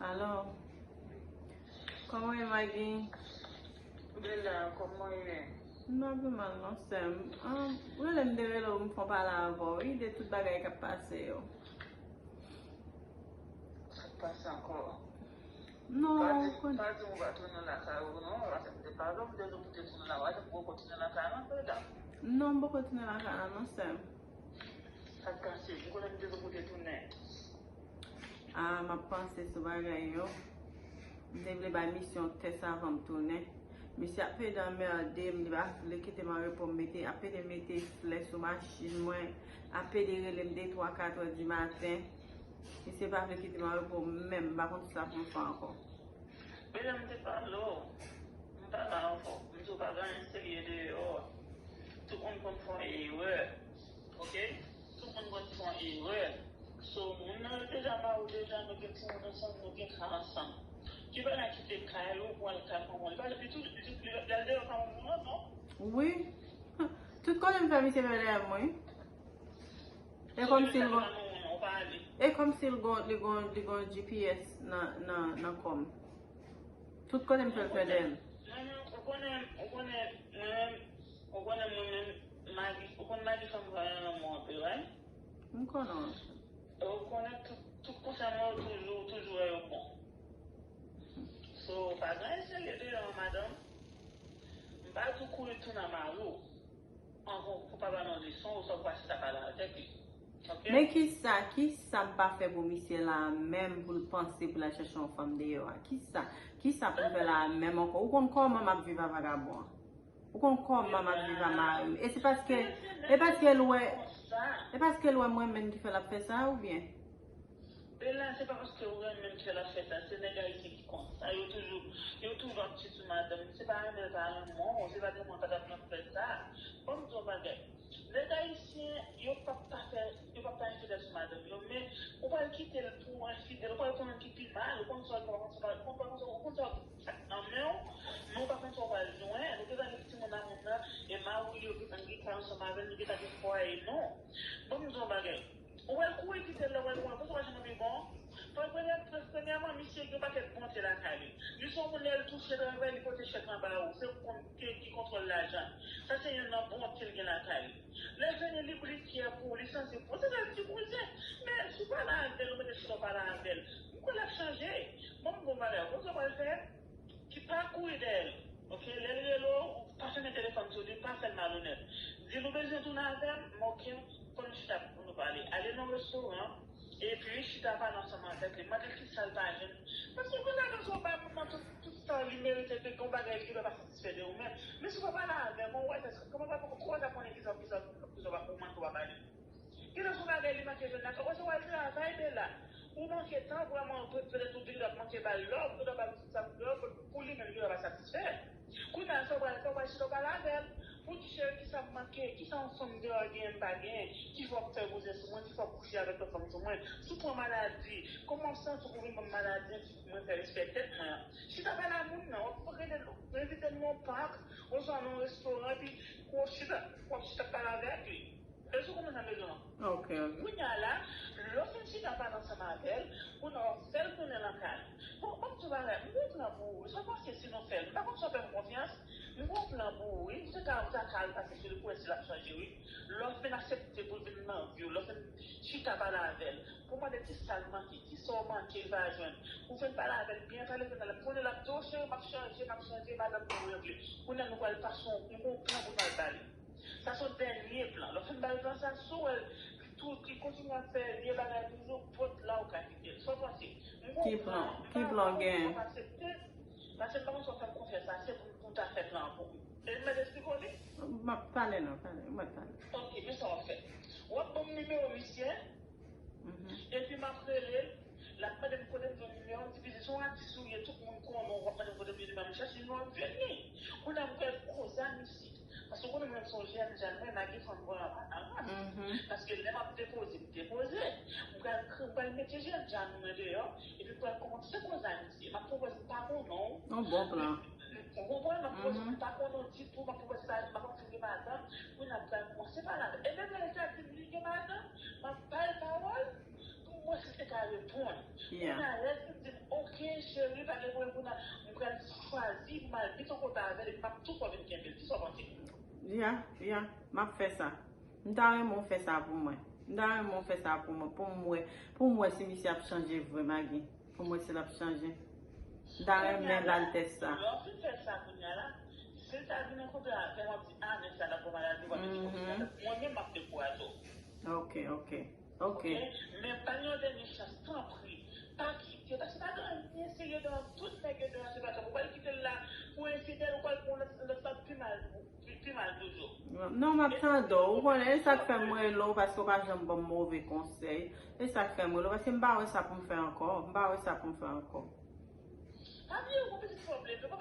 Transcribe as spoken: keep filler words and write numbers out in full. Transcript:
Alo, kòman w ye, Maggie? Bella, kòman w ye? M pa pi mal non, sè m. Ah, rele m, m te rele w, m fon pale avè w, wi, de tout bagay k ap pase yo. Sa k pase ankò? Non, pa di, ou konn- pa di m ou pa tounen lakay ou non, paske m te pale w, m te di w pou te tounen lakay, ou poko tounen lakay la, Bella. Non, m poko tounen lakay la non, sè m. Sa k pase? M konnen m te di w pou te tounen. Ah, m ap panse sou bagay yo. M te vle bay misye yon tès avan m tounen. Misye ap pede anmède m, li pa vle kite m an repo, m mete, ap pede mete flè sou machin mwen, ap pede rele m de twa, katrè di maten. Misye pa vle kite m an repo menm, m pa konn sa pou m fè ankò. Bella, m te pale w. M pa la ankò. M di w pa gen anyen serye deyò a. Tout moun konn fè erè. Ok? Tout moun konn fè erè. So, moun nan yo deja mari w deja, nou gen timoun ansanm, nou gen kay ansanm. Ki bagay kite kay ou pou al kay manman w? Li pa, li tou, li tou, li al deyò kay manman w non? Wi. Tout kote m fè misye fè dèyè m, wi. E kòmsi l gon, e kòmsi l gon, li gon, li gon G P S nan, nan, nan kò m. Tout kote m fè l fè dèyè m. Non, non, ou konnen, ou konnen, mwen menm, ou konnen mwen menm, Magi, ou konn Magi fè m pale nan lanmou anpil, right? M konnen. Ou konnen tout, tout konsèy mwen yo toujou, toujou wè yo bon. So, pa gen anyen serye deyò an, madanm. M pa di w kouri tounen mari w. Ankò, pou pa ba nou leson, ou sa ou pa chita pale avèk li. Ok? Men kisa, kisa m pa fè pou misye la menm pou l panse pou l al chèche yon fanm deyò a? Kisa, kisa pou m fè la menm ankò? Ou konn kòman m ap viv a vagabon an? Ou konn kòman m ap viv a mari m? E se paske, e paske l wè, e paske l wè mwen menm ki fè l ap fè sa oubyen? Bella, se pa paske ou renmen ke l ap fè sa, se nèg ayisyen ki konsa. Yo toujou, yo toujou ap tchitchou madanm. Se pa renmen l pa renmen w, se pa renmen l pa t ap nan fè sa. Ban m di w yon bagay. Nèg ayisyen, yo p ap pa fè, yo p ap pa enfidèl sou madanm yo, men ou pral kite l pou enfidèl, ou pral konn ki pi mal, ou konn sa, ou konn sa, ou konn sa, ou konn sa nan men w, men ou pa konn sa w pral jwenn, ou gentan gen timoun ak moun nan, e mari w yo gentan gen kay ansanm avè l, li gentan gen fwaye, non. Ban m di w yon bagay. Ou wè l kouri kite l la, ou wè l kouri, konsa w pa janm pi bon. Premye, premyèman, misye gen yon pakèt bonte lakay li. Li se yon moun, lè l touche travay, li pote chèk lan ba ou. Se ou ki, ki kontwòl lajan. Sa se youn nan bonte l gen lakay li. Lè l jwenn li, li fyè pou ou, li santi pou ou. Se sa l di pou ou, se. Men, si w pale avè l, ou mete chita w pale avè l, m kwè l ap chanje. Bon, m bon bagay, konsa w pral fè. Ki pa kouri dèyè l. Ok, lè l rele w, pa fèmen telefòn sou li, pa fè l malonèt. Di l ou bezwen tounen avè m, m ok, fò nou chita pou nou pale. Ale nan restoran, epi chita pale ansanm avèk li. Mande l kisa l pa jwenn. Paske ou konn sa, lè w bay moun nan tout, tout sa li merite, te gen yon bagay li genlè pa satisfè de ou menm. Men si w pa pale avè m, ou wè, kòman w ap konnen kisa, kisa, kisa w pa, ou manke w pa pale? Genlè se yon bagay li manke jwenn nan kay. Ou wè, se w al travay, Bella. Ou manke tan, vrèman, pe-, petèt ou genlè ap manke ba l love, ou genlè ap ba l tout sa pou love, pou li menm genlè pa satisfè. Kounye a, sa w pral fè, w pral chita w pale avè l. Pou di, cheri, kisa m manke, kisa yon fanm deyò genyen m pa genyen, ki fè w ap fè bouzen sou mwen, ki fè w ap kouche avèk lòt fanm sou mwen. Si w pran maladi, kòman w santi w pou vin ban m maladi an ki pou mwen fè respè tèt mwen an? Chita pale a moun nan, w ap rele l, envite l nan yon pak, oswa nan yon restoran, epi w ap chita, w ap chita pale avèk li. Èske w konprann sa m vle di w lan? Ok, ok. Kounye a la, lè w fin chita pale ansanm avè l, kounye a w ap fè l tounen nan kay. Bon, ban m di w bagay, m gon plan pou ou. Sa w panse si nou fè l? M pa konn si w ap fè m konfyans. M gon plan pou ou, wi. M se ka, ou ta ka al pase sou li pou wè si l ap chanje, wi. Lè w fin aksepte pou l vin nan vi w, lè w fin chita pale avè l, pou mande kisa l manke, kisa w manke l pa jwenn. Ou fin pale avè l byen, pale byen, pale. Kounye a l ap di w, cheri, m ap chanje, m ap chanje, madanm mwen regle. Kounye a nou pral pase yon, nou gon plan pou n al ba li. Sa se yon dènye plan. Lè w fin ba l plan sa, si w wè l tou, li kontinye ap fè vye bagay toujou, pot la ou ka kite l. Sa w panse? M gon plan. Ki plan? Ki plan w genyen? M pa konn si w ap aksepte, paske m pa konn si w ap fè m konfyans ase pou, pou w ta fè plan an pou mwen. E m mèt esplike w li? M ap pale non, pale, m mèt pale. Ok, men sa w ap fè. W ap ban m nimewo misye, epi m ap rele l, l ap mande m kote m jwenn nimewo m, di piti, se yon atis ou ye, tout moun konnen w, w ap mande m kote m jwenn nimewo m, m chèche nimewo m, m jwenn li. Kounye a m pral koze ak misye. Paske w konnen mwen menm se yon jèn jan, mwen, m pa gen fanm vre a, a, a, paske lè m ap depoze, m depoze. M pral, m pral mete jèn jan mwen deyò, epi m pral kòmanse koze ak misye. M ap pwopoze m pa konnen w. Yon bon plan. Ou konprann? M ap pwopoze m pa konnen w ditou, m ap pwopoze pa, m pa konn si l gen madanm. Kounye a m pral kòmanse pale avè l. E menm lè l ta di m li gen madanm, m ap ba l pawòl pou m wè si l te ka reponn. Kounye a lè l fin di m, ok, Gen cheri, pa gen pwoblèm pou nan. Mwen pral chwazi pou m al met yon kote avè l epi m ap tou fè w vin kenbe l. Kisa w panse? Ya, ya, m ap fè sa. M ta renmen w fè sa pou mwen. M ta renmen w fè sa pou mwen. Pou m wè, pou m wè si misye ap chanje vre, Magi. Pou m wè si l ap chanje. M ta renmen l al tès sa. Lè w fin fè sa kounye a la, si l ta vin rankontre avè m, w ap di, "A, nèg sa t ap fè maladi, w ap di konsa." Mwen menm, m ap dekouraje w. Ok, ok. Ok. Men ba l yon dènye chans, tanpri. Pa kite, paske pa gen anyen serye nan tout nèg yo devan se pa ou pral kite l la pou ensidèl ou pral pran lòt lòt la pi mal pi mal toujou. Non, m ap tande w. Ou konnen, e sa k fè m rele w, paske w pa janm ban m move konsèy. E sa k fè m rele w, paske m pa wè sa pou m fè ankò. M pa wè sa pou m fè ankò. Pa bliye ou gon pitit fò w vle.